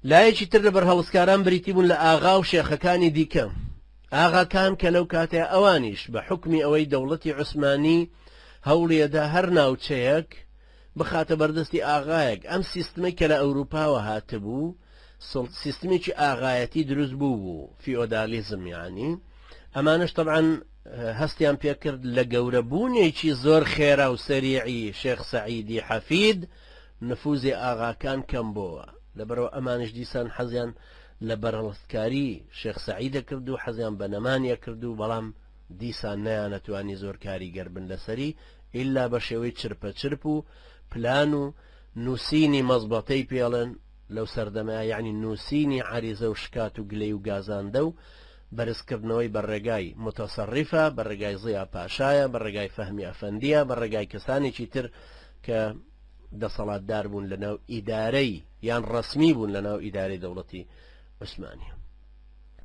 لایەکی تر لە بەرهەڵستکاران بریتی بوون لە ئاغا و شێخەکانی دیکە. ئاغاکان کە لەو کاتەیا ئەوانیش بە حوکمی ئەوەی دەوڵەتی عوسمانی هەوڵیەدا هەر ناوچەیەک بخاتە بەردەستی ئاغایەک، ئەم سیستمەی کە لە ئەوروپاوە هاتبوو سیستمێکی ئاغایەتی دروست بوو بوو، فیۆدالیزم یانی، ئەمانەش تەبعەن هەستیان پێکرد لە گەورە بوونێکی زۆر خێرا و سەریعی شێخ سەعیدی حەفید نفوزی ئاغاکان کەم بۆوە، لەبەرئەوە ئەمانیش دیسان حەزیان لە بەرهەڵستکاری شێخ سەعید ئەکرد و حەزیان بە نەمانی ئەکرد و بەڵام دیسان نەیانەتوانی زۆر کاریگەر بن لەسەری ئیلا بە شێوەی چرپە چرپ و پلان و نووسینی مەزبەتەی پێڵێن لەو سەردەمەیا یەعنی نووسینی عەریزە و شکات و گلەی و گازاندە و بەرزکردنەوەی بە ڕێگای موتەسەڕیفە بە ڕێگای زیا پاشایە بە ڕێگای فەهمی ئەفەندیە بە ڕێگای کەسانێکی تر کە دەسەڵاتدار بوون لەناو ئیدارەی یان ڕەسمی بوون لەناو ئیدارەی دەوڵەتی عوسمانی.